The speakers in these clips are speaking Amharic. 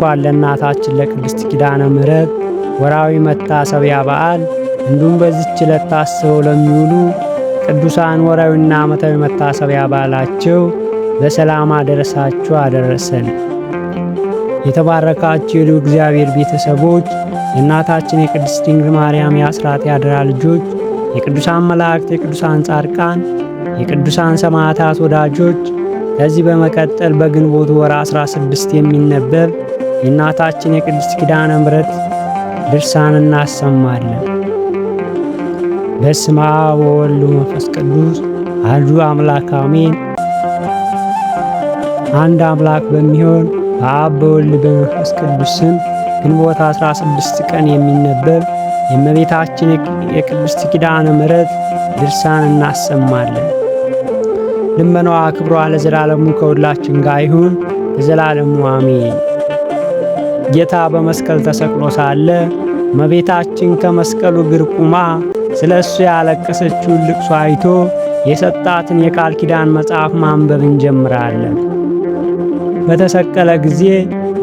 እንኳን ለእናታችን ለቅድስት ኪዳነ ምሕረት ወርሃዊ መታሰቢያ በዓል እንዲሁም በዚህች ዕለት ታስበው ለሚውሉ ቅዱሳን ወርሃዊና ዓመታዊ መታሰቢያ በዓላቸው በሰላም አደረሳችሁ አደረሰን። የተባረካችሁ የልዑል እግዚአብሔር ቤተሰቦች፣ የእናታችን የቅድስት ድንግል ማርያም የአስራት የአደራ ልጆች፣ የቅዱሳን መላእክት፣ የቅዱሳን ጻድቃን፣ የቅዱሳን ሰማዕታት ወዳጆች፣ ከዚህ በመቀጠል በግንቦት ወር 16 የሚነበብ የእናታችን የቅድስት ኪዳነ ምሕረት ድርሳን እናሰማለን። በስመ አብ ወወልድ ወመንፈስ ቅዱስ አሐዱ አምላክ አሜን። አንድ አምላክ በሚሆን በአብ በወልድ በመንፈስ ቅዱስ ስም ግንቦት 16 ቀን የሚነበብ የእመቤታችን የቅድስት ኪዳነ ምሕረት ድርሳን እናሰማለን። ልመናዋ ክብሯ ለዘላለሙ ከሁላችን ጋር ይሁን ለዘላለሙ አሜን። ጌታ በመስቀል ተሰቅሎ ሳለ እመቤታችን ከመስቀሉ እግር ቁማ ስለ እሱ ያለቀሰችውን ልቅሶ አይቶ የሰጣትን የቃል ኪዳን መጽሐፍ ማንበብ እንጀምራለን። በተሰቀለ ጊዜ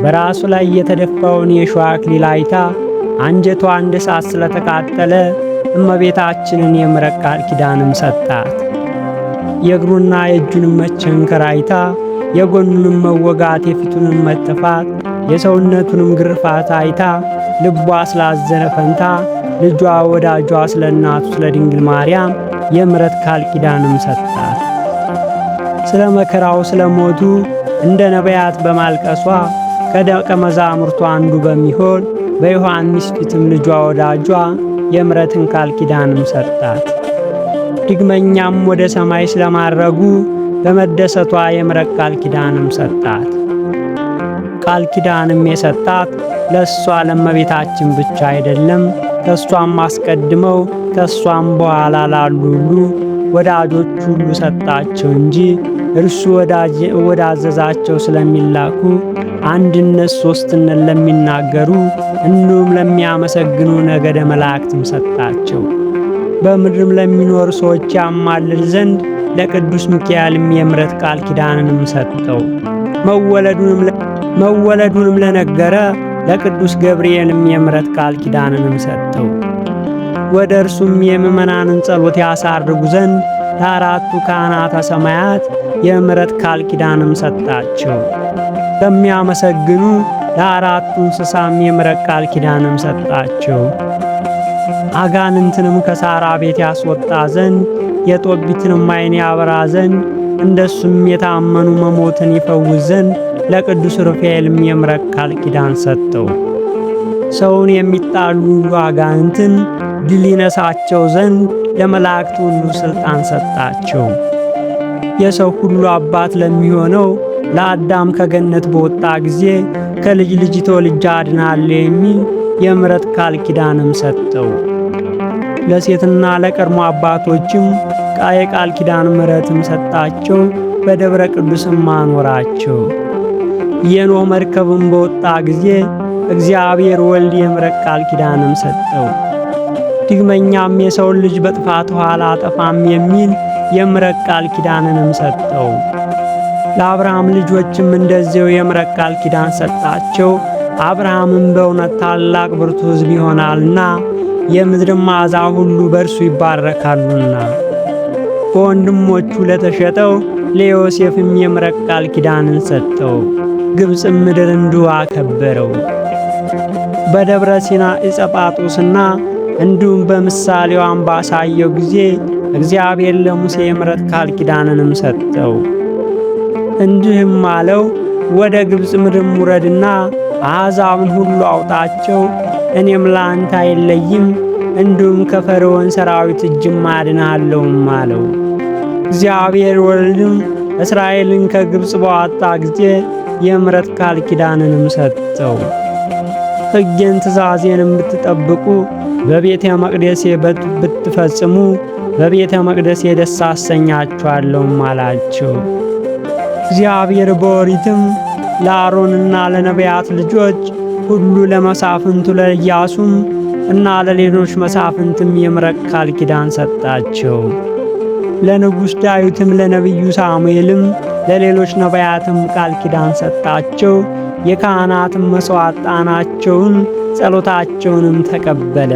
በራሱ ላይ የተደፋውን የእሾህ አክሊል አይታ አንጀቷ እንደ እሳት ስለተቃጠለ እመቤታችንን የምሕረት ቃል ኪዳንም ሰጣት። የእግሩና የእጁንም መቸንከር አይታ የጎኑንም መወጋት የፊቱንም መተፋት የሰውነቱንም ግርፋት አይታ ልቧ ስላዘነ ፈንታ ልጇ ወዳጇ ስለ እናቱ ስለ ድንግል ማርያም የምሕረት ቃል ኪዳንም ሰጣት። ስለ መከራው ስለ ሞቱ እንደ ነቢያት በማልቀሷ ከደቀ መዛሙርቱ አንዱ በሚሆን በዮሐንስ ፊትም ልጇ ወዳጇ የምሕረትን ቃል ኪዳንም ሰጣት። ድግመኛም ወደ ሰማይ ስለማረጉ በመደሰቷ የምሕረት ቃል ኪዳንም ሰጣት። ቃል ኪዳንም የሰጣት ለሷ ለእመቤታችን ብቻ አይደለም፣ ከሷም አስቀድመው ከሷም በኋላ ላሉ ሁሉ ወዳጆች ሁሉ ሰጣቸው እንጂ እርሱ ወዳዘዛቸው ስለሚላኩ አንድነት ሶስትነት ለሚናገሩ እንዲሁም ለሚያመሰግኑ ነገደ መላእክትም ሰጣቸው። በምድርም ለሚኖሩ ሰዎች ያማልድ ዘንድ ለቅዱስ ሚካኤልም የምሕረት ቃል ኪዳንንም ሰጠው። መወለዱንም ለነገረ ለቅዱስ ገብርኤልም የምሕረት ቃል ኪዳንንም ሰጠው። ወደ እርሱም የምእመናንን ጸሎት ያሳርጉ ዘንድ ለአራቱ ካህናተ ሰማያት የምሕረት ቃል ኪዳንም ሰጣቸው። ለሚያመሰግኑ ለአራቱ እንስሳም የምሕረት ቃል ኪዳንም ሰጣቸው። አጋንንትንም ከሳራ ቤት ያስወጣ ዘንድ የጦቢትንም ዓይን ያበራ ዘንድ እንደሱም የታመኑ መሞትን ይፈውስ ዘንድ ለቅዱስ ሩፋኤልም የምሕረት ቃል ኪዳን ሰጠው። ሰውን የሚጣሉ አጋንንትን ድል ይነሳቸው ዘንድ ለመላእክት ሁሉ ሥልጣን ሰጣቸው። የሰው ሁሉ አባት ለሚሆነው ለአዳም ከገነት በወጣ ጊዜ ከልጅ ልጅ ተወልጄ አድናለሁ የሚል የምሕረት ቃል ኪዳንም ሰጠው። ለሴትና ለቀድሞ አባቶችም የቃል ኪዳን ምሕረትም ሰጣቸው። በደብረ ቅዱስም አኖራቸው። የኖህ መርከብም በወጣ ጊዜ እግዚአብሔር ወልድ የምሕረት ቃል ኪዳንም ሰጠው። ድግመኛም የሰውን ልጅ በጥፋት ውኃ አላጠፋም የሚል የምሕረት ቃል ኪዳንንም ሰጠው። ለአብርሃም ልጆችም እንደዚያው የምሕረት ቃል ኪዳን ሰጣቸው። አብርሃምም በእውነት ታላቅ ብርቱ ሕዝብ ይሆናልና የምድርም አሕዛብ ሁሉ በእርሱ ይባረካሉና። በወንድሞቹ ለተሸጠው ለዮሴፍም የምሕረት ቃል ኪዳንን ሰጠው። ግብፅም ምድር እንዲሁ አከበረው። በደብረ ሲና ዕፀ ጳጦስና እንዲሁም በምሳሌው አምባ ባሳየው ጊዜ እግዚአብሔር ለሙሴ የምሕረት ቃል ኪዳንንም ሰጠው። እንዲህም አለው፣ ወደ ግብፅ ምድርም ውረድና አሕዛብን ሁሉ አውጣቸው፣ እኔም ለአንተ አይለይም፣ እንዲሁም ከፈርዖን ሰራዊት እጅም አድንሃለሁም አለው። እግዚአብሔር ወልድም እስራኤልን ከግብፅ ባወጣ ጊዜ የምሕረት ቃል ኪዳንንም ሰጠው። ሕጌን ትእዛዜንም ብትጠብቁ በቤተ መቅደሴ ብትፈጽሙ በቤተ መቅደሴ ደስ አሰኛችኋለሁም አላቸው። እግዚአብሔር በኦሪትም ለአሮንና ለነቢያት ልጆች ሁሉ ለመሳፍንቱ ለኢያሱም እና ለሌሎች መሳፍንትም የምሕረት ቃል ኪዳን ሰጣቸው። ለንጉሥ ዳዊትም ለነቢዩ ሳሙኤልም ለሌሎች ነቢያትም ቃል ኪዳን ሰጣቸው። የካህናትን መሥዋዕት ጣናቸውን ጸሎታቸውንም ተቀበለ።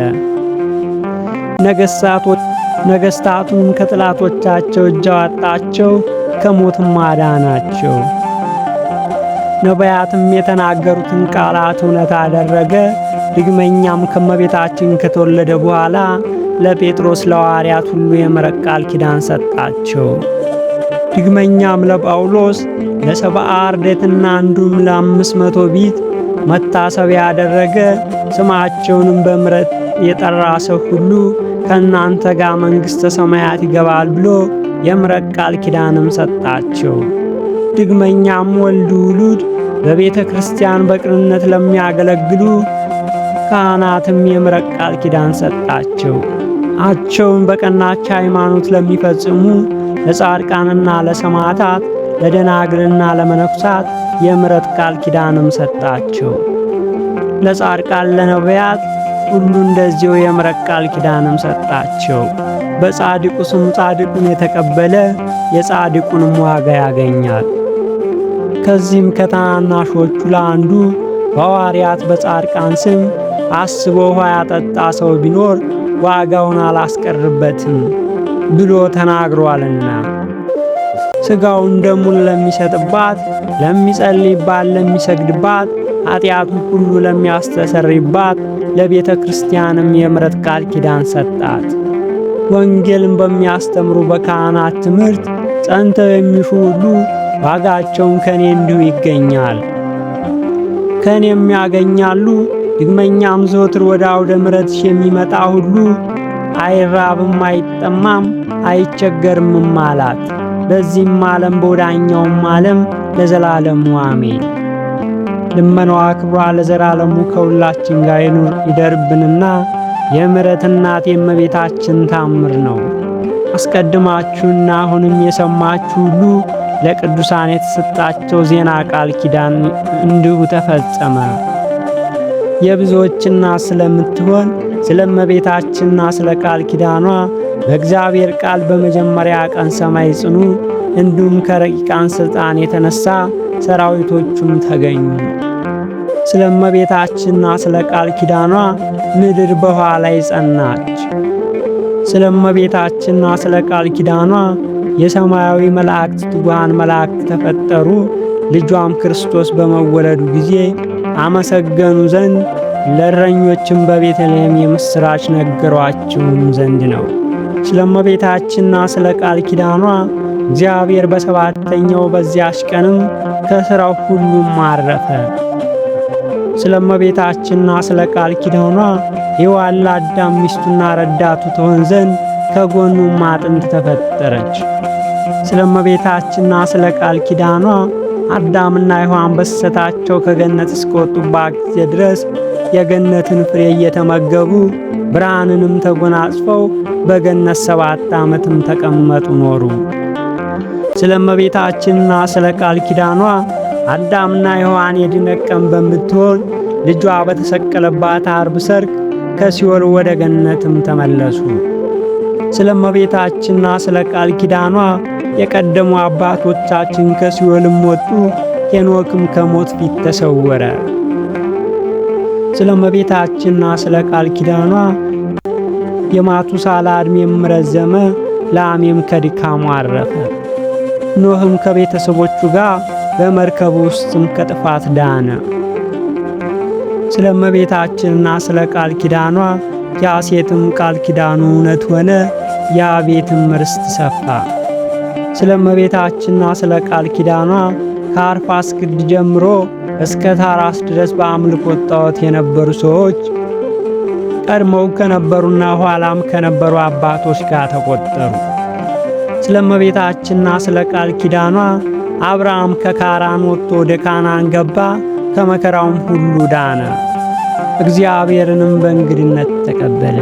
ነገሥታቱን ከጠላቶቻቸው እጅ አወጣቸው፣ ከሞትም አዳናቸው። ነቢያትም የተናገሩትን ቃላት እውነት አደረገ። ድግመኛም ከመቤታችን ከተወለደ በኋላ ለጴጥሮስ ለሐዋርያት ሁሉ የምሕረት ቃል ኪዳን ሰጣቸው። ድግመኛም ለጳውሎስ ለ70 አርድእትና አንዱም ለ500 ቢት መታሰቢያ ያደረገ። ስማቸውንም በምሕረት የጠራ ሰው ሁሉ ከእናንተ ጋር መንግሥተ ሰማያት ይገባል ብሎ የምሕረት ቃል ኪዳንም ሰጣቸው። ድግመኛም ወልድ ውሉድ በቤተ ክርስቲያን በቅንነት ለሚያገለግሉ ካህናትም የምሕረት ቃል ኪዳን ሰጣቸው። አቸውን በቀናች ሃይማኖት ለሚፈጽሙ ለጻድቃንና ለሰማዕታት ለደናግልና ለመነኩሳት የምሕረት ቃል ኪዳንም ሰጣቸው። ለጻድቃን ለነቢያት ሁሉ እንደዚሁ የምሕረት ቃል ኪዳንም ሰጣቸው። በጻድቁ ስም ጻድቁን የተቀበለ የጻድቁንም ዋጋ ያገኛል። ከዚህም ከታናናሾቹ ለአንዱ በሐዋርያት በጻድቃን ስም አስቦ ውሃ ያጠጣ ሰው ቢኖር ዋጋውን አላስቀርበትም ብሎ ተናግሯልና። ሥጋውን ደሙን ለሚሰጥባት፣ ለሚጸልይባት፣ ለሚሰግድባት፣ ኃጢአቱን ሁሉ ለሚያስተሰርይባት ለቤተ ክርስቲያንም የምሕረት ቃል ኪዳን ሰጣት። ወንጌልን በሚያስተምሩ በካህናት ትምህርት ጸንተው የሚሹ ሁሉ ዋጋቸውን ከኔ እንዲሁ ይገኛል፣ ከኔም ያገኛሉ። ድግመኛም ዘወትር ወደ አውደ ምሕረትሽ የሚመጣ ሁሉ አይራብም፣ አይጠማም፣ አይቸገርምም አላት። በዚህም ዓለም በወዳኛውም ዓለም ለዘላለሙ አሜን። ልመናዋ ክብሯ ለዘላለሙ ከሁላችን ጋር ይኑር ይደርብንና የምሕረት እናት የእመቤታችን ታምር ነው። አስቀድማችሁና አሁንም የሰማችሁ ሁሉ ለቅዱሳን የተሰጣቸው ዜና ቃል ኪዳን እንዲሁ ተፈጸመ። የብዙዎች እናት ስለምትሆን ስለ እመቤታችንና ስለ ቃል ኪዳኗ በእግዚአብሔር ቃል በመጀመሪያ ቀን ሰማይ ጽኑ፣ እንዲሁም ከረቂቃን ሥልጣን የተነሳ ሰራዊቶቹም ተገኙ። ስለ እመቤታችንና ስለ ቃል ኪዳኗ ምድር በውኃ ላይ ጸናች። ስለ እመቤታችንና ስለ ቃል ኪዳኗ የሰማያዊ መላእክት ትጉሃን መላእክት ተፈጠሩ። ልጇም ክርስቶስ በመወለዱ ጊዜ አመሰገኑ ዘንድ ለእረኞችም በቤተልሔም የምሥራች ነገሯቸውም ዘንድ ነው። ስለ እመቤታችንና ስለ ቃል ኪዳኗ እግዚአብሔር በሰባተኛው በዚያች ቀንም ከሥራው ሁሉም አረፈ። ስለ እመቤታችንና ስለ ቃል ኪዳኗ ሔዋን ለአዳም ሚስቱና ረዳቱ ትሆን ዘንድ ከጎኑም አጥንት ተፈጠረች። ስለ እመቤታችንና ስለ ቃል ኪዳኗ አዳምና ሔዋን በስህተታቸው ከገነት እስከወጡባት ጊዜ ድረስ የገነትን ፍሬ እየተመገቡ ብርሃንንም ተጎናጽፈው በገነት 7 ዓመትም ተቀመጡ ኖሩ። ስለ እመቤታችንና ስለ ቃል ኪዳኗ አዳምና ሔዋን የድነት ቀን በምትሆን ልጇ በተሰቀለባት ዓርብ ሰርክ ከሲኦል ወደ ገነትም ተመለሱ። ስለ እመቤታችንና ስለ ቃል ኪዳኗ የቀደሙ አባቶቻችን ከሲኦልም ወጡ፣ ሄኖክም ከሞት ፊት ተሰወረ። ስለ እመቤታችንና ስለ ቃል ኪዳኗ የማቱሳላ ዕድሜም ረዘመ፣ ላሜም ከድካሙ አረፈ። ኖህም ከቤተሰቦቹ ጋር በመርከቡ ውስጥም ከጥፋት ዳነ። ስለ እመቤታችንና ስለ ቃል ኪዳኗ ያሴትም ቃል ኪዳኑ እውነት ሆነ፣ ያቤትም ርስት ሰፋ። ስለ እመቤታችንና ስለ ቃል ኪዳኗ ከአርፋክስድ ጀምሮ እስከ ታራስ ድረስ በአምልኮት ጣዖት የነበሩ ሰዎች ቀድመው ከነበሩና ኋላም ከነበሩ አባቶች ጋር ተቆጠሩ። ስለ እመቤታችንና ስለ ቃል ኪዳኗ አብርሃም ከካራን ወጥቶ ወደ ካናን ገባ፣ ከመከራውም ሁሉ ዳነ። እግዚአብሔርንም በእንግድነት ተቀበለ።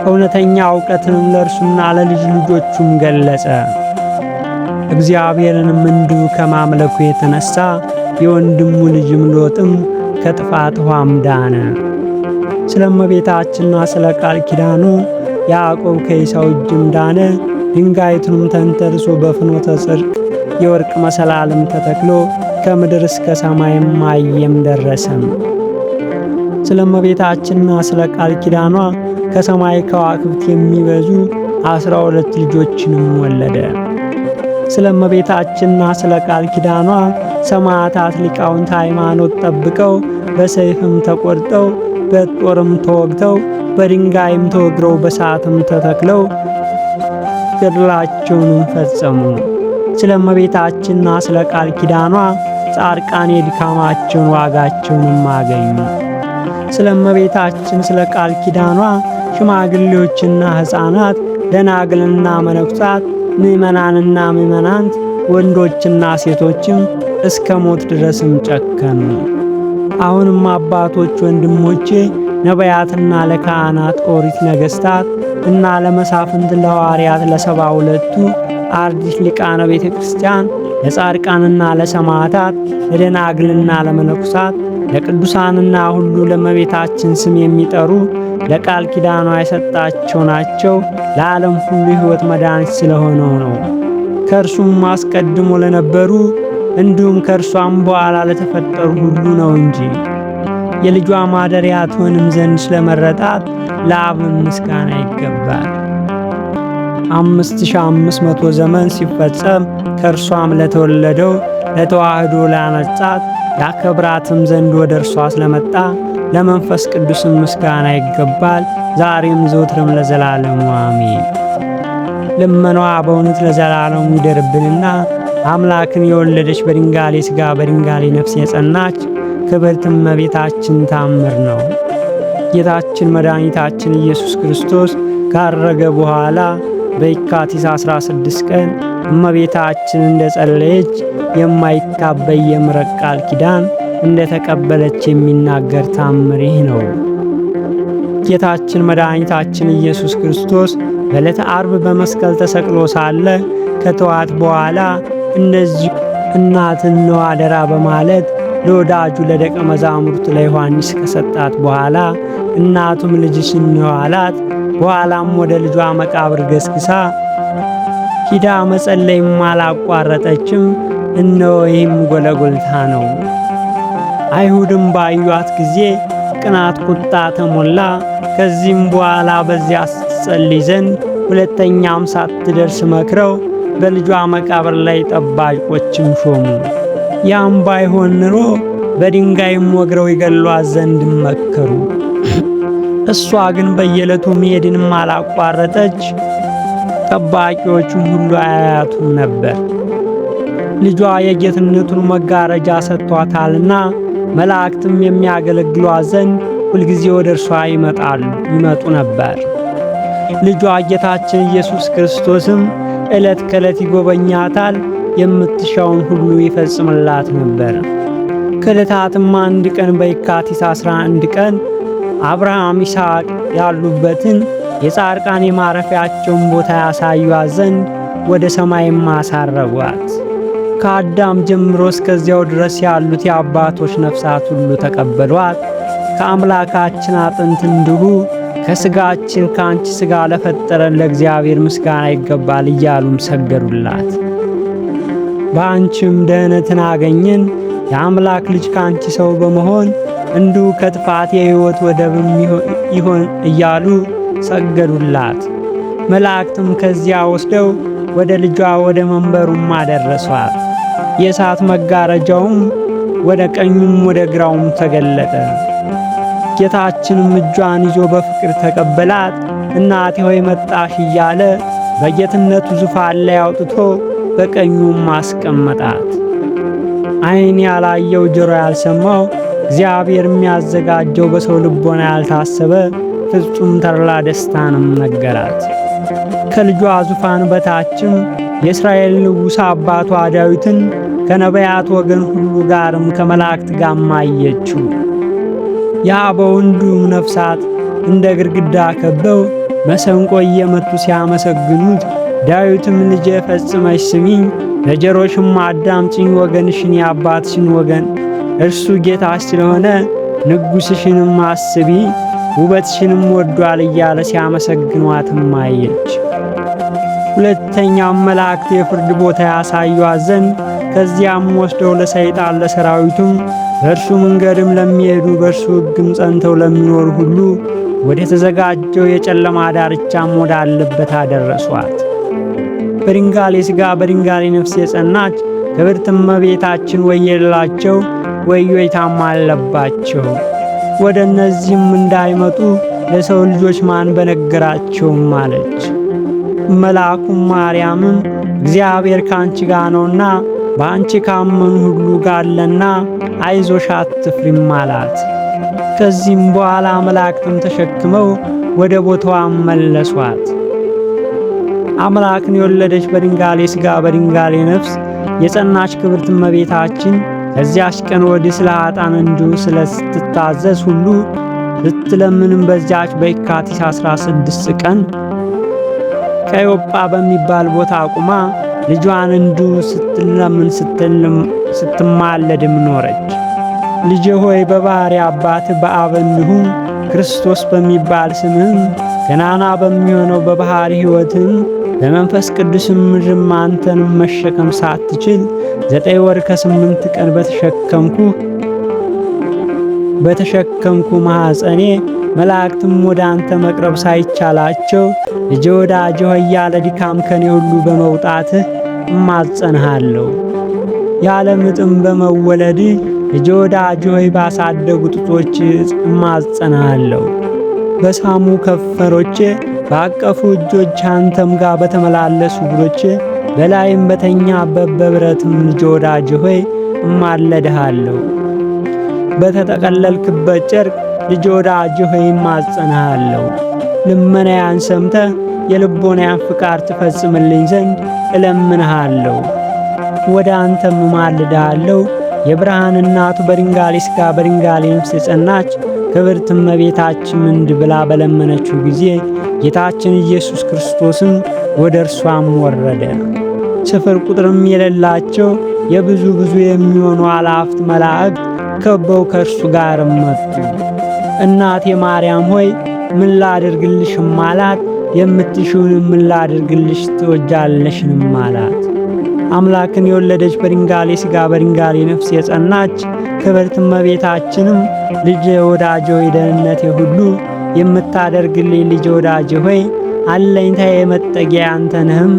እውነተኛ እውቀትንም ለእርሱና ለልጅ ልጆቹም ገለጸ። እግዚአብሔርንም እንዲሁ ከማምለኩ የተነሳ የወንድሙ ልጅም ሎጥም ከጥፋት ውሃም ዳነ። ስለ እመቤታችንና ስለ ቃል ኪዳኑ ያዕቆብ ከኤሳው እጅም ዳነ። ድንጋይቱንም ተንተርሶ በፍኖተ ጽድቅ የወርቅ መሰላልም ተተክሎ ከምድር እስከ ሰማይም አየም ደረሰም። ስለ እመቤታችንና ስለ ቃል ኪዳኗ ከሰማይ ከዋክብት የሚበዙ 12 ልጆችንም ወለደ። ስለ እመቤታችንና ስለ ቃል ኪዳኗ ሰማዕታት ሊቃውንት ሃይማኖት ጠብቀው በሰይፍም ተቆርጠው በጦርም ተወግተው በድንጋይም ተወግረው በእሳትም ተተክለው ገድላቸውንም ፈጸሙ። ስለ እመቤታችንና ስለ ቃል ኪዳኗ ጻድቃን የድካማቸውን ዋጋቸውንም አገኙ። ስለ እመቤታችን ስለ ቃል ኪዳኗ ሽማግሌዎችና ሕፃናት፣ ደናግልና መነኩሳት፣ ምዕመናንና ምዕመናንት፣ ወንዶችና ሴቶችም እስከ ሞት ድረስም ጨከኑ። አሁንም አባቶች ወንድሞቼ፣ ነቢያትና ለካህናት ኦሪት ነገሥታት እና ለመሳፍንት ለሐዋርያት ለ72ቱ አርድእት ሊቃነ ቤተ ክርስቲያን ለጻድቃንና ለሰማዕታት ለደናግልና ለመነኩሳት ለቅዱሳንና ሁሉ ለእመቤታችን ስም የሚጠሩ ለቃል ኪዳኗ የሰጣቸው ናቸው። ለዓለም ሁሉ ሕይወት መድኃኒት ስለሆነው ነው። ከእርሱም አስቀድሞ ለነበሩ እንዲሁም ከእርሷም በኋላ ለተፈጠሩ ሁሉ ነው እንጂ የልጇ ማደሪያ ትሆንም ዘንድ ስለመረጣት ለአብም ምስጋና ይገባል። 5500 ዘመን ሲፈጸም ከእርሷም ለተወለደው ለተዋህዶ ላነጻት ያከብራትም ዘንድ ወደ እርሷ ስለመጣ ለመንፈስ ቅዱስም ምስጋና ይገባል፣ ዛሬም ዘወትርም ለዘላለሙ አሜን። ልመናዋ በእውነት ለዘላለሙ ይደርብንና አምላክን የወለደች በድንጋሌ ሥጋ በድንጋሌ ነፍስ የጸናች ክብርት እመቤታችን ታምር ነው። ጌታችን መድኃኒታችን ኢየሱስ ክርስቶስ ካረገ በኋላ በየካቲት 16 ቀን እመቤታችን እንደጸለየች የማይታበይ የምሕረት ቃል ኪዳን እንደተቀበለች የሚናገር ታምር ይህ ነው። ጌታችን መድኃኒታችን ኢየሱስ ክርስቶስ በዕለተ ዓርብ በመስቀል ተሰቅሎ ሳለ ከተዋት በኋላ እንደዚሁ እናትን ነው አደራ በማለት ለወዳጁ ለደቀ መዛሙርት ለዮሐንስ ከሰጣት በኋላ እናቱም ልጅሽን ነው አላት። በኋላም ወደ ልጇ መቃብር ገስግሳ ሂዳ መጸለይም አላቋረጠችም። እነሆ ይህም ጎለጎልታ ነው። አይሁድም ባዩአት ጊዜ ቅናት፣ ቁጣ ተሞላ። ከዚህም በኋላ በዚያ ስትጸልይ ዘንድ ሁለተኛም ሳትደርስ መክረው በልጇ መቃብር ላይ ጠባቆችም ሾሙ። ያም ባይሆን ኑሮ በድንጋይም ወግረው ይገሏት ዘንድ መከሩ። እሷ ግን በየዕለቱ መሄድንም አላቋረጠች። ጠባቂዎቹም ሁሉ አያያቱም ነበር። ልጇ የጌትነቱን መጋረጃ ሰጥቷታልና መላእክትም የሚያገለግሏት ዘንድ ሁልጊዜ ወደ እርሷ ይመጡ ነበር። ልጇ ጌታችን ኢየሱስ ክርስቶስም ዕለት ከዕለት ይጎበኛታል፣ የምትሻውን ሁሉ ይፈጽምላት ነበር። ከዕለታትም አንድ ቀን በየካቲት 11 ቀን አብርሃም ይስሐቅ ያሉበትን የጻድቃን የማረፊያቸውን ቦታ ያሳዩአት ዘንድ ወደ ሰማይም አሳረጓት። ከአዳም ጀምሮ እስከዚያው ድረስ ያሉት የአባቶች ነፍሳት ሁሉ ተቀበሏት። ከአምላካችን አጥንት እንዲሁ ከስጋችን ከአንቺ ስጋ ለፈጠረን ለእግዚአብሔር ምስጋና ይገባል እያሉም ሰገዱላት። በአንቺም ደህነትን አገኘን። የአምላክ ልጅ ከአንቺ ሰው በመሆን እንዲሁ ከጥፋት የሕይወት ወደብም ይሆን እያሉ ሰገዱላት። መላእክትም ከዚያ ወስደው ወደ ልጇ ወደ መንበሩም አደረሷት። የእሳት መጋረጃውም ወደ ቀኙም ወደ ግራውም ተገለጠ። ጌታችንም እጇን ይዞ በፍቅር ተቀበላት። እናቴ ሆይ መጣሽ እያለ በጌትነቱ ዙፋን ላይ አውጥቶ በቀኙም አስቀመጣት። ዓይን ያላየው ጆሮ ያልሰማው እግዚአብሔር የሚያዘጋጀው በሰው ልቦና ያልታሰበ ፍጹም ተድላ ደስታንም ነገራት። ከልጇ ዙፋን በታችም የእስራኤል ንጉሥ አባቷ ዳዊትን ከነቢያት ወገን ሁሉ ጋርም ከመላእክት ጋር አየችው። የአበው እንዲሁም ነፍሳት እንደ ግድግዳ ከበው መሰንቆ እየመቱ ሲያመሰግኑት፣ ዳዊትም ልጄ ፈጽመሽ ስሚኝ፣ ለጆሮሽም አዳምጪኝ፣ ወገንሽን የአባትሽን ወገን እርሱ ጌታሽ ስለሆነ ንጉሥሽንም አስቢ፣ ውበትሽንም ወዷል እያለ ሲያመሰግኗትም አየች። ሁለተኛም መላእክት የፍርድ ቦታ ያሳዩአት ዘንድ ከዚያም ወስደው ለሰይጣን ለሰራዊቱም በእርሱ መንገድም ለሚሄዱ በእርሱ ሕግም ጸንተው ለሚኖሩ ሁሉ ወደ ተዘጋጀው የጨለማ ዳርቻም ወዳለበት አደረሷት። በድንጋሌ ሥጋ በድንጋሌ ነፍስ የጸናች ክብርት እመቤታችን ወየላቸው፣ ወዮታም አለባቸው። ወደ እነዚህም እንዳይመጡ ለሰው ልጆች ማን በነገራቸውም አለች። መልአኩም ማርያምም እግዚአብሔር ካንቺ ጋር ነውና በአንቺ ካመኑ ሁሉ ጋር አለና አይዞሽ አትፍሪም አላት። ከዚህም በኋላ መላእክትም ተሸክመው ወደ ቦታዋ መለሷት። አምላክን የወለደች በድንጋሌ ሥጋ በድንጋሌ ነፍስ የጸናች ክብርት እመቤታችን ከዚያች ቀን ወዲህ ስለ ኃጥአን እንዲሁ ስለስትታዘዝ ሁሉ ስትለምንም በዚያች በየካቲት 16 ቀን ቀዮጳ በሚባል ቦታ አቁማ ልጇን እንዲሁ ስትለምን ስትማለድም ኖረች። ልጄ ሆይ በባሕርይ አባት በአብ እንዲሁም ክርስቶስ በሚባል ስምህም ገናና በሚሆነው በባሕርይ ሕይወትም በመንፈስ ቅዱስም ምድርም አንተንም መሸከም ሳትችል 9 ወር ከ8 ቀን በተሸከምኩ ማኅፀኔ መላእክትም ወደ አንተ መቅረብ ሳይቻላቸው ልጄ ወዳጄ ሆይ ያለ ድካም ከኔ ሁሉ በመውጣትህ እማጸንሃለሁ። ያለ ምጥም በመወለድህ ልጄ ወዳጄ ሆይ ባሳደጉ ጡቶች እማጸንሃለሁ። በሳሙ ከንፈሮቼ ባቀፉ እጆች አንተም ጋር በተመላለሱ እግሮቼ በላይም በተኛበት በብረትም ልጄ ወዳጄ ሆይ እማለድሃለሁ። በተጠቀለልክበት ጨርቅ ልጄ ወዳጄ ሆይ እማጸንሃለሁ። ልመናያን ሰምተህ የልቦናያን ፍቃድ ትፈጽምልኝ ዘንድ እለምንሃለሁ። ወደ አንተም እማልድሃለሁ። የብርሃን እናቱ በድንጋሌ ሥጋ በድንጋሌ ነፍስ የጸናች ክብርት እመቤታችን እንዲህ ብላ በለመነችው ጊዜ ጌታችን ኢየሱስ ክርስቶስም ወደ እርሷም ወረደ። ስፍር ቁጥርም የሌላቸው የብዙ ብዙ የሚሆኑ አላፍት መላእክት ከበው ከእርሱ ጋር መጡ። እናቴ ማርያም ሆይ ምን ላድርግልሽም አላት። የምትሽውን ምን ላድርግልሽ ትወጃለሽንም አላት። አምላክን የወለደች በድንጋሌ ሥጋ በድንጋሌ ነፍስ የጸናች ክብርት እመቤታችንም ልጄ ወዳጄ ሆይ ደህንነቴ ሁሉ የምታደርግልኝ ልጄ ወዳጄ ሆይ አለኝታዬ መጠጊያ አንተ ነህም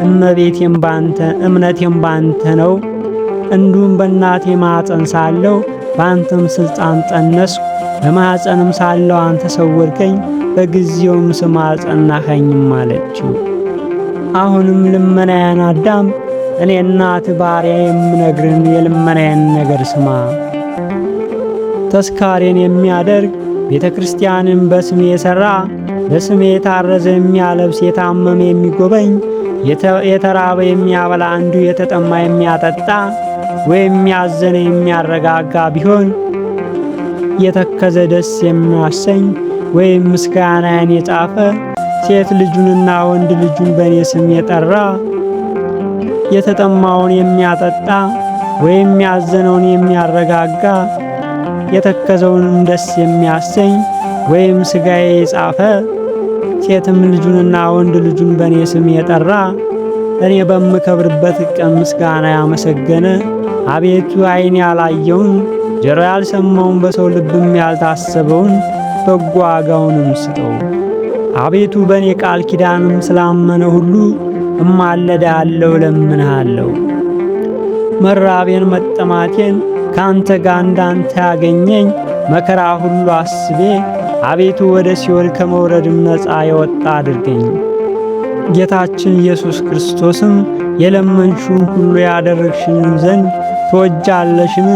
እመቤቴም ባንተ እምነቴም ባንተ ነው። እንዲሁም በእናቴ ማኅፀን ሳለሁ ባንተም ስልጣን ጠነስኩ። በማኅፀንም ሳለሁ አንተ ሰወርከኝ፣ በጊዜውም ስም አጸናኸኝም አለችው። አሁንም ልመናዬን አዳም፣ እኔ እናት ባሪያ የምነግርን የልመናዬን ነገር ስማ። ተስካሬን የሚያደርግ ቤተ ክርስቲያንን በስሜ የሠራ በስሜ የታረዘ የሚያለብስ የታመመ የሚጎበኝ የተራበ የሚያበላ እንዲሁ የተጠማ የሚያጠጣ ወይም ያዘነ የሚያረጋጋ ቢሆን የተከዘ ደስ የሚያሰኝ ወይም ምስጋናዬን የጻፈ ሴት ልጁንና ወንድ ልጁን በእኔ ስም የጠራ የተጠማውን የሚያጠጣ ወይም ያዘነውን የሚያረጋጋ የተከዘውንም ደስ የሚያሰኝ ወይም ሥጋዬ የጻፈ ሴትም ልጁንና ወንድ ልጁን በእኔ ስም የጠራ እኔ በምከብርበት ቀን ምስጋና ያመሰገነ አቤቱ ዓይን ያላየውን ጆሮ ያልሰማውን በሰው ልብም ያልታሰበውን በጎ ዋጋውንም ስጠው። አቤቱ በእኔ ቃል ኪዳንም ስላመነ ሁሉ እማለድሃለሁ፣ እለምንሃለሁ። መራቤን መጠማቴን ካንተ ጋር እንዳንተ ያገኘኝ መከራ ሁሉ አስቤ አቤቱ ወደ ሲኦል ከመውረድም ነፃ የወጣ አድርገኝ። ጌታችን ኢየሱስ ክርስቶስም የለመንሽውን ሁሉ ያደረግሽንም ዘንድ ትወጃለሽን?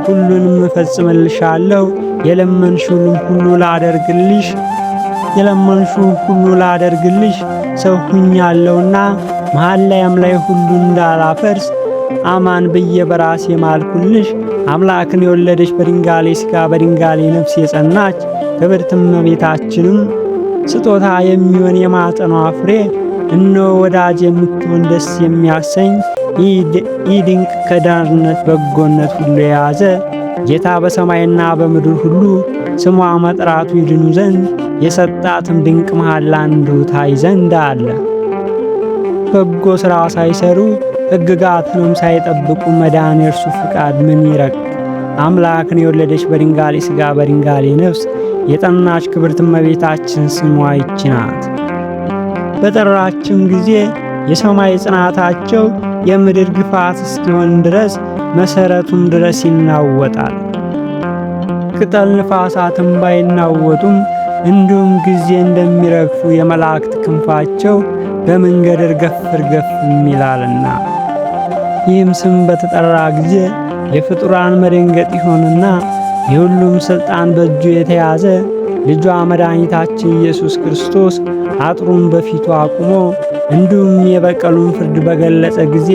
ሁሉንም እፈጽምልሻለሁ። የለመንሽውን ሁሉ ላደርግልሽ የለመንሽውን ሁሉ ላደርግልሽ ሰው ሁኛለሁና መሐላዬም ላይ ሁሉ እንዳላፈርስ አማን ብዬ በራሴ ማልኩልሽ። አምላክን የወለደች በድንጋሌ ሥጋ በድንጋሌ ነፍስ የጸናች ክብርት እመቤታችንም ስጦታ የሚሆን የማኅፀኗ ፍሬ እነሆ ወዳጅ የምትሆን ደስ የሚያሰኝ ይህ ድንቅ ከዳርነት በጎነት ሁሉ የያዘ ጌታ በሰማይና በምድር ሁሉ ስሟ መጥራቱ ይድኑ ዘንድ የሰጣትም ድንቅ መሐላ እንዲሁ ታይ ዘንድ አለ። በጎ ሥራ ሳይሰሩ ሕግጋትንም ሳይጠብቁ መዳን የእርሱ ፍቃድ ምን ይረቅ? አምላክን የወለደች በድንጋሌ ሥጋ በድንጋሌ ነፍስ የጠናች ክብርት እመቤታችን ስሟ ይህች ናት። በጠራችም ጊዜ የሰማይ ጽናታቸው የምድር ግፋት እስኪሆን ድረስ መሰረቱም ድረስ ይናወጣል። ቅጠል ንፋሳትም ባይናወጡም እንዲሁም ጊዜ እንደሚረግፉ የመላእክት ክንፋቸው በመንገድ እርገፍ እርገፍ ይላልና። ይህም ስም በተጠራ ጊዜ የፍጡራን መደንገጥ ይሆንና የሁሉም ሥልጣን በእጁ የተያዘ ልጇ መድኃኒታችን ኢየሱስ ክርስቶስ አጥሩን በፊቱ አቁሞ እንዲሁም የበቀሉን ፍርድ በገለጸ ጊዜ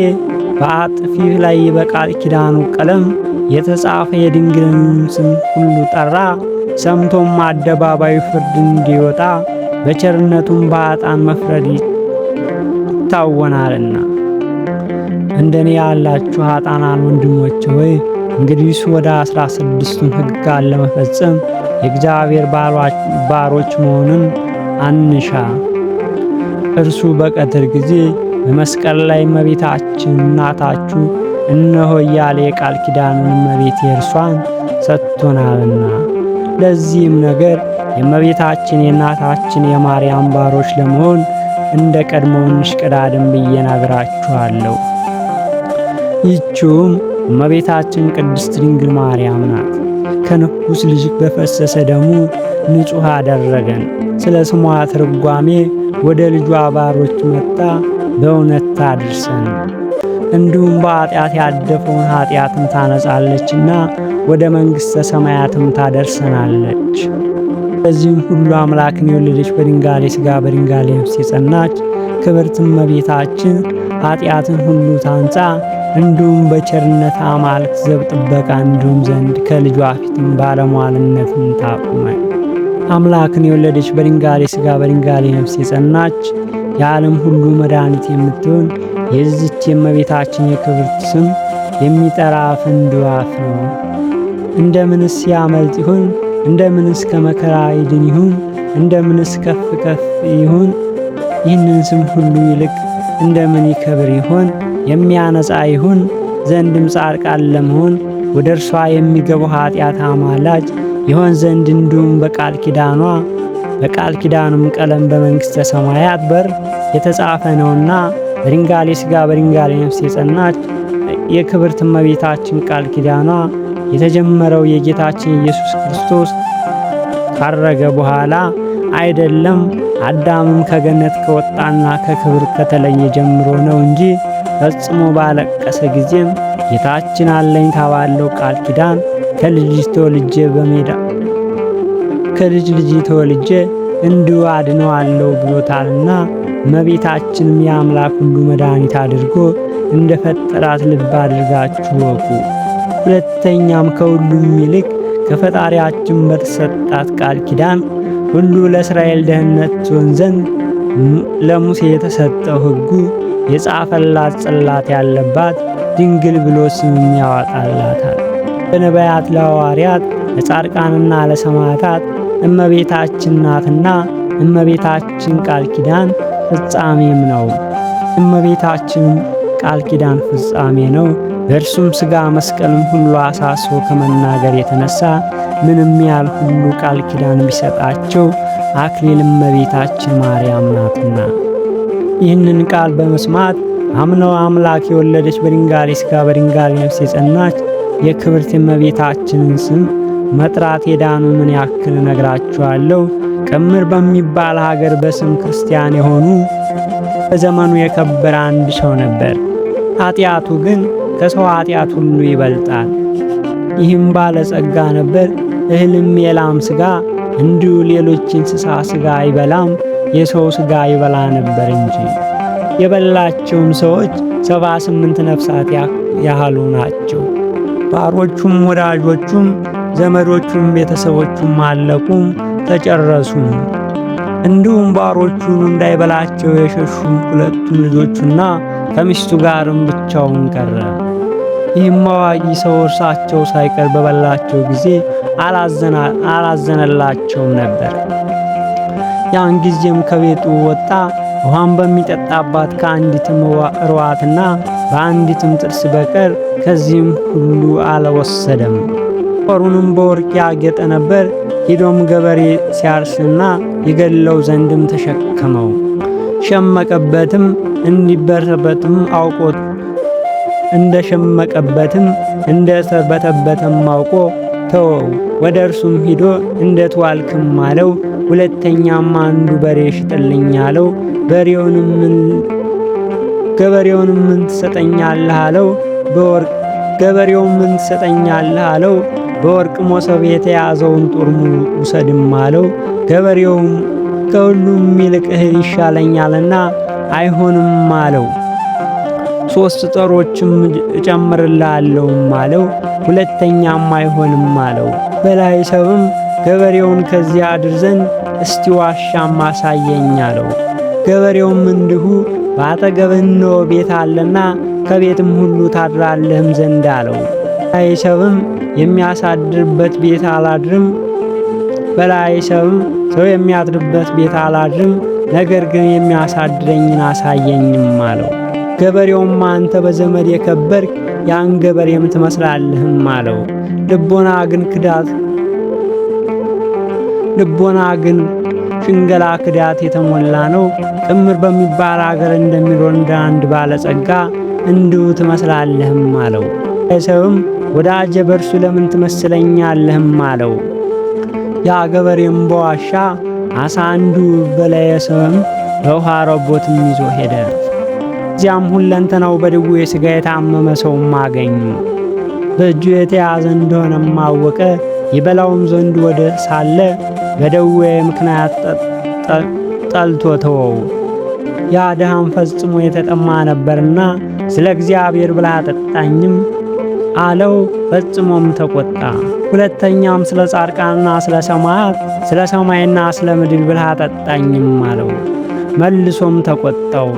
በአጥፊህ ላይ በቃል ኪዳኑ ቀለም የተጻፈ የድንግልን ስም ሁሉ ጠራ። ሰምቶም አደባባዩ ፍርድ እንዲወጣ በቸርነቱም በኃጥአን መፍረድ ይታወናልና። እንደኔ ያላችሁ ኃጥአን ወንድሞች ሆይ፣ እንግዲህ ወደ 16ቱን ሕግጋት ለመፈጸም የእግዚአብሔር ባሮች መሆንን አንሻ። እርሱ በቀትር ጊዜ በመስቀል ላይ እመቤታችን እናታችሁ እነሆ እያለ የቃል ኪዳኑን እመቤት የእርሷን ሰጥቶናልና። ለዚህም ነገር የእመቤታችን የእናታችን የማርያም ባሮች ለመሆን እንደ ቀድሞው እንሽቀዳደም ብዬ እነግራችኋለሁ። ይህችውም እመቤታችን ቅድስት ድንግል ማርያም ናት። ከንጉሥ ልጅ በፈሰሰ ደሙ ንጹሕ አደረገን። ስለ ስሟ ትርጓሜ ወደ ልጇ ባሮች መጣ፣ በእውነት ታድርሰን። እንዲሁም በኃጢአት ያደፈውን ኃጢአትን ታነጻለችና ወደ መንግሥተ ሰማያትም ታደርሰናለች። በዚህም ሁሉ አምላክን የወለደች በድንጋሌ ሥጋ በድንጋሌ ነፍስ የጸናች ክብርት እመቤታችን ኃጢአትን ሁሉ ታንጻ፣ እንዲሁም በቸርነት አማልክት ዘብ ጥበቃ እንዲሁም ዘንድ ከልጇ ፊትም ባለሟልነትን ታቁመን። አምላክን የወለደች በድንጋሌ ሥጋ በድንጋሌ ነፍስ የጸናች የዓለም ሁሉ መድኃኒት የምትሆን የዚች የእመቤታችን የክብርት ስም የሚጠራ አፍ እንዲሁ አፍ ነው። እንደምንስ ያመልጥ ይሆን? እንደምንስ ከመከራ ይድን ይሆን? እንደምንስ ከፍ ከፍ ይሆን? ይህንን ስም ሁሉ ይልቅ እንደምን ይከብር ይሆን? የሚያነጻ ይሁን ዘንድም ጻድቃን ለመሆን ወደ እርሷ የሚገቡ ኃጢአት አማላጅ ይሆን ዘንድ፣ እንዲሁም በቃል ኪዳኗ በቃል ኪዳኑም ቀለም በመንግሥተ ሰማያት በር የተጻፈ ነውና በድንጋሌ ሥጋ በድንጋሌ ነፍስ የጸናች የክብርት እመቤታችን ቃል ኪዳኗ የተጀመረው የጌታችን ኢየሱስ ክርስቶስ ካረገ በኋላ አይደለም፣ አዳምም ከገነት ከወጣና ከክብር ከተለየ ጀምሮ ነው እንጂ፣ ፈጽሞ ባለቀሰ ጊዜም ጌታችን አለኝታ ባለው ቃል ኪዳን ከልጅ ልጅ ተወልጄ በሜዳ ከልጅ ልጅ ተወልጄ እንዲሁ አድነዋለሁ ብሎታልና፣ እመቤታችንም የአምላክ ሁሉ መድኃኒት አድርጎ እንደ ፈጠራት ልብ አድርጋችሁ ወቁ። ሁለተኛም ከሁሉም ይልቅ ከፈጣሪያችን በተሰጣት ቃል ኪዳን ሁሉ ለእስራኤል ደህንነት ትሆን ዘንድ ለሙሴ የተሰጠው ሕጉ የጻፈላት ጽላት ያለባት ድንግል ብሎ ስም ያወጣላታል። ለነቢያት፣ ለሐዋርያት፣ ለጻድቃንና ለሰማዕታት እመቤታችን ናትና እመቤታችን ቃል ኪዳን ፍጻሜም ነው። እመቤታችን ቃል ኪዳን ፍጻሜ ነው። በእርሱም ሥጋ መስቀልም ሁሉ አሳስቦ ከመናገር የተነሳ ምንም ያህል ሁሉ ቃል ኪዳን ቢሰጣቸው አክሊል እመቤታችን ማርያም ናትና። ይህንን ቃል በመስማት አምነው አምላክ የወለደች በድንጋሌ ሥጋ በድንጋሌ ነፍስ የጸናች የክብርት እመቤታችንን ስም መጥራት የዳኑ ምን ያክል እነግራችኋለሁ። ቅምር በሚባል ሀገር በስም ክርስቲያን የሆኑ በዘመኑ የከበረ አንድ ሰው ነበር። ኃጢአቱ ግን ከሰው ኃጢአት ሁሉ ይበልጣል። ይህም ባለጸጋ ነበር። እህልም የላም ሥጋ እንዲሁ ሌሎች እንስሳ ሥጋ አይበላም፣ የሰው ሥጋ ይበላ ነበር እንጂ። የበላቸውም ሰዎች 78 ነፍሳት ያህሉ ናቸው። ባሮቹም ወዳጆቹም ዘመዶቹም ቤተሰቦቹም አለቁም፣ ተጨረሱም። እንዲሁም ባሮቹን እንዳይበላቸው የሸሹ ሁለቱም ልጆቹና ከሚስቱ ጋርም ብቻውን ቀረ። ይህም አዋቂ ሰው እርሳቸው ሳይቀር በበላቸው ጊዜ አላዘነላቸውም ነበር። ያን ጊዜም ከቤቱ ወጣ። ውሃም በሚጠጣባት ከአንዲት እርዋትና በአንዲትም ጥርስ በቀር ከዚህም ሁሉ አልወሰደም። ጦሩንም በወርቅ ያጌጠ ነበር። ሂዶም ገበሬ ሲያርስና ይገድለው ዘንድም ተሸከመው። ሸመቀበትም፣ እንዲበረበትም አውቆ እንደሸመቀበትም እንደተበተበተም አውቆ ተወው። ወደ እርሱም ሂዶ እንዴት ዋልክም አለው። ሁለተኛም አንዱ በሬ ሽጥልኝ አለው። ገበሬውንም ምን ትሰጠኛለህ አለው። በወርቅ ገበሬው ምን ትሰጠኛለህ አለው። በወርቅ ሞሰብ የተያዘውን ጦር ሙሉ ውሰድም አለው። ገበሬውም ከሁሉም ይልቅ እህል ይሻለኛልና አይሆንም አለው። 3 ጦሮችም እጨምርልሃለሁም አለው። ሁለተኛም አይሆንም አለው። በላይ ሰብም ገበሬውን ከዚያ አድር ዘንድ እስቲ ዋሻም አሳየኝ አለው። ገበሬውም እንዲሁ በአጠገብህ እነሆ ቤት አለና ከቤትም ሁሉ ታድራለህም ዘንድ አለው። በላይ ሰብም የሚያሳድርበት ቤት አላድርም በላይ ሰብም ሰው የሚያድርበት ቤት አላድርም፣ ነገር ግን የሚያሳድረኝን አሳየኝም አለው። ገበሬውም አንተ በዘመድ የከበርክ ያን ገበሬም ትመስላለህም አለው። ልቦና ግን ክዳት ልቦና ግን ሽንገላ ክዳት የተሞላ ነው። ጥምር በሚባል አገር እንደሚኖር እንደ አንድ ባለጸጋ እንዲሁ ትመስላለህም አለው። ሰውም ወዳጄ በእርሱ ለምን ትመስለኛለህም አለው። ያ ገበሬም በዋሻ አሳ አንዱ በላየ ሰውም በውሃ ረቦትም ይዞ ሄደ። እዚያም ሁለንተናው በድዌ ሥጋ የታመመ ሰውም አገኙ። በእጁ የተያዘ እንደሆነም አወቀ። ይበላውም ዘንድ ወደ ሳለ በደዌ ምክንያት ጠልቶ ተወው። ያ ድሃም ፈጽሞ የተጠማ ነበርና ስለ እግዚአብሔር ብላ አጠጣኝም አለው። ፈጽሞም ተቆጣ። ሁለተኛም ስለ ጻድቃንና ስለ ሰማያት ስለ ሰማይና ስለ ምድር ብለህ አጠጣኝም አለው። መልሶም ተቆጣው።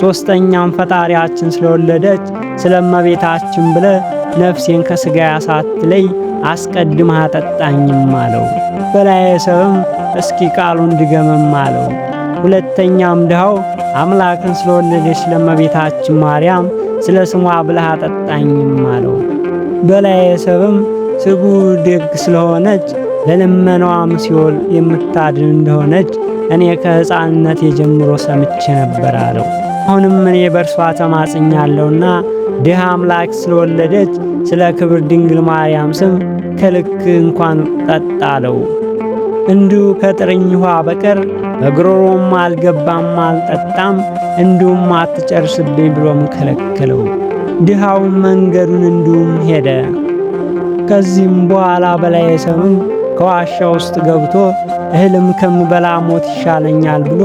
ሶስተኛም ፈጣሪያችን ስለወለደች ስለ እመቤታችን ብለህ ነፍሴን ከሥጋዬ ሳትለይ አስቀድመህ አጠጣኝም አለው። በላየ ሰብም እስኪ ቃሉን ድገምም አለው። ሁለተኛም ድሃው አምላክን ስለወለደች ስለእመቤታችን ማርያም ስለ ስሟ ብለህ አጠጣኝም አለው። በላየ ሰብም ስጉ ደግ ስለሆነች ለልመናዋም ሲኦል የምታድን እንደሆነች እኔ ከሕፃንነት የጀምሮ ሰምቼ ነበር አለው። አሁንም እኔ በእርሷ ተማጽኛለሁና ድሃ አምላክ ስለወለደች ስለ ክብር ድንግል ማርያም ስም ከልክ እንኳን ጠጣ አለው። እንዲሁ ከጥርኝ ውሃ በቀር በግሮሮም አልገባም አልጠጣም፣ እንዲሁም አትጨርስብኝ ብሎም ከለከለው። ድሃውም መንገዱን እንዲሁም ሄደ። ከዚህም በኋላ በላየ ሰብም ከዋሻ ውስጥ ገብቶ እህልም ከምበላ ሞት ይሻለኛል ብሎ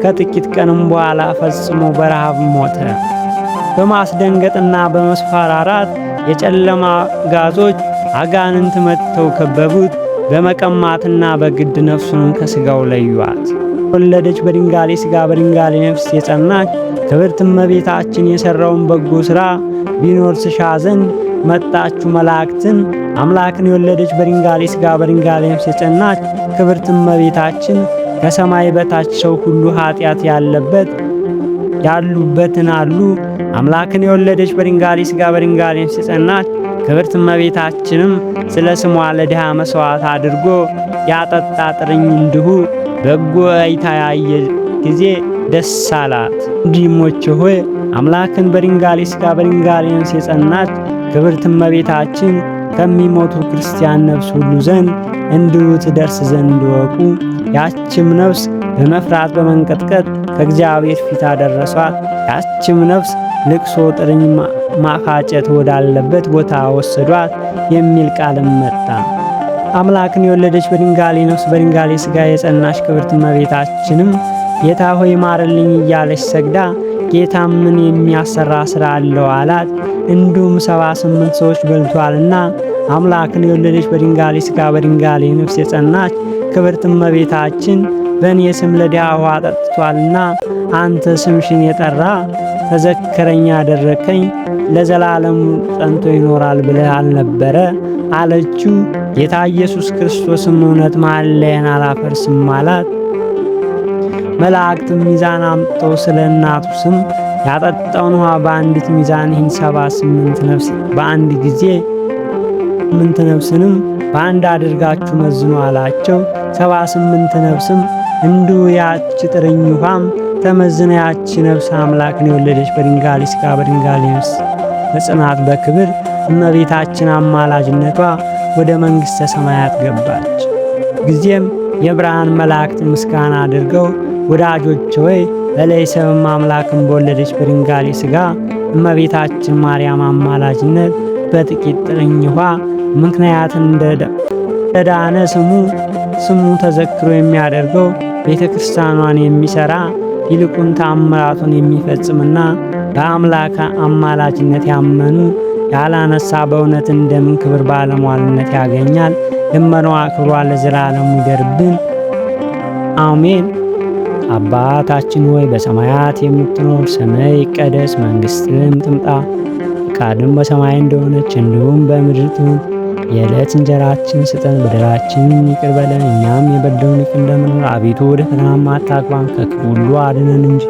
ከጥቂት ቀንም በኋላ ፈጽሞ በረሃብ ሞተ። በማስደንገጥና በመስፈራራት የጨለማ ጋዞች አጋንንት መጥተው ከበቡት። በመቀማትና በግድ ነፍሱን ከስጋው ለዩአት። ወለደች በድንጋሌ ስጋ በድንጋሌ ነፍስ የጸናች ክብርት እመቤታችን የሰራውን በጎ ሥራ ቢኖር ስሻ ዘንድ መጣችሁ መላእክትን አምላክን የወለደች በድንጋሌ ስጋ በድንጋሌ ነፍስ የጸናች ክብርት እመቤታችን ከሰማይ በታች ሰው ሁሉ ኃጢአት ያለበት ያሉበትን አሉ አምላክን የወለደች በድንጋሌ ስጋ በድንጋሌ ነፍስ የጸናች ክብርት እመቤታችንም ስለ ስሟ ለድሃ መስዋዕት አድርጎ ያጠጣ ጥርኝ እንዲሁ በጎ አይታ ያየ ጊዜ ደስ አላት። ወንድሞቼ ሆይ አምላክን በድንጋሌ ስጋ በድንጋሌ ነፍስ የጸናች ክብርት እመቤታችን ከሚሞቱ ክርስቲያን ነፍስ ሁሉ ዘንድ እንዲሁ ትደርስ ዘንድ ወቁ። ያችም ነፍስ በመፍራት በመንቀጥቀጥ ከእግዚአብሔር ፊት አደረሷት። ያችም ነፍስ ልቅሶ ጥርኝ ማፋጨት ወዳለበት ቦታ ወሰዷት የሚል ቃልም መጣ። አምላክን የወለደች በድንጋሌ ነፍስ በድንጋሌ ስጋ የጸናች ክብርት እመቤታችንም ጌታ ሆይ ማርልኝ እያለች ሰግዳ ጌታ ምን የሚያሰራ ስራ አለው አላት። እንዲሁም 78 ሰዎች በልቷልና አምላክን የወለደች በድንጋሌ ስጋ በድንጋሌ ነፍስ የጸናች ክብርት እመቤታችን በእኔ ስም ለድሃ ውሃ ጠጥቷልና አንተ ስምሽን የጠራ ተዘከረኝ ያደረከኝ ለዘላለሙ ጸንቶ ይኖራል ብለህ አልነበረ አለችው። ጌታ ኢየሱስ ክርስቶስም እውነት መሐላዬን አላፈርስም አላት። መላእክትም ሚዛን አምጥተው ስለ እናቱ ስም ያጠጣውን ውሃ በአንዲት ሚዛን ይህን 78 ነፍስ በአንድ ጊዜ 8 ነፍስንም በአንድ አድርጋችሁ መዝኑ አላቸው። 78 ነፍስም እንዲሁ ያች ጥርኝ ውሃም ተመዝነ ያች ነፍስ አምላክን የወለደች በድንጋሌ ሥጋ በድንጋሌ ነፍስ በጽናት በክብር እመቤታችን አማላጅነቷ ወደ መንግሥተ ሰማያት ገባች። ጊዜም የብርሃን መላእክት ምስጋና አድርገው ወዳጆች ሆይ በለይሰብም አምላክን በወለደች በድንጋሌ ሥጋ እመቤታችን ማርያም አማላጅነት በጥቂት ጥርኝ ውሃ ምክንያት እንደዳነ ስሙ ተዘክሮ የሚያደርገው ቤተ ክርስቲያኗን የሚሰራ ይልቁን ተአምራቱን የሚፈጽምና በአምላክ አማላጅነት ያመኑ ያላነሳ በእውነት እንደምን ክብር ባለሟልነት ያገኛል? ልመናዋ ክብሯ ለዘላለሙ ይደርብን፣ አሜን። አባታችን ሆይ በሰማያት የምትኖር፣ ስምህ ይቀደስ፣ መንግሥትህም ትምጣ፣ ፈቃድህም በሰማይ እንደሆነች እንዲሁም በምድር ትሁን። የዕለት እንጀራችን ስጠን፣ በደላችንን ይቅር በለን እኛም የበደሉንን ይቅር እንደምንል። አቤቱ ወደ ፈተናም አታግባን፣ ከክፉ ሁሉ አድነን እንጂ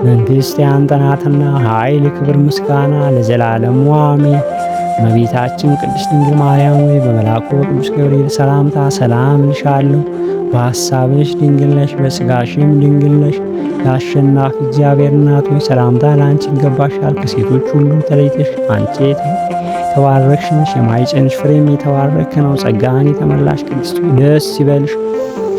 መንግሥት ያንተ ናትና፣ ኃይል፣ ክብር፣ ምስጋና ለዘላለሙ አሜን። እመቤታችን ቅድስት ድንግል ማርያም ሆይ በመልአኩ በቅዱስ ገብርኤል ሰላምታ ሰላም እልሻለሁ። በሐሳብሽ ድንግል ነሽ፣ በሥጋሽም ድንግል ነሽ። የአሸናፊ እግዚአብሔር እናት ሆይ ሰላምታ ለአንቺ ይገባሻል። ከሴቶች ሁሉ ተለይተሽ አንቺ የተባረክሽ ነሽ፣ የማኅፀንሽ ፍሬም የተባረከ ነው። ጸጋን የተመላሽ ቅድስት ሆይ ደስ ይበልሽ፣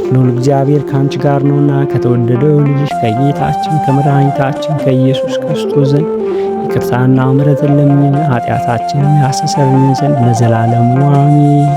ልዑል እግዚአብሔር ከአንቺ ጋር ነውና ከተወደደው ልጅሽ ከጌታችን ከመድኃኒታችን ከኢየሱስ ክርስቶስ ዘንድ ይቅርታና ምሕረትን ለምኚልን ኃጢአታችንን ያስተሰርይልን ዘንድ ለዘላለሙ አሜን።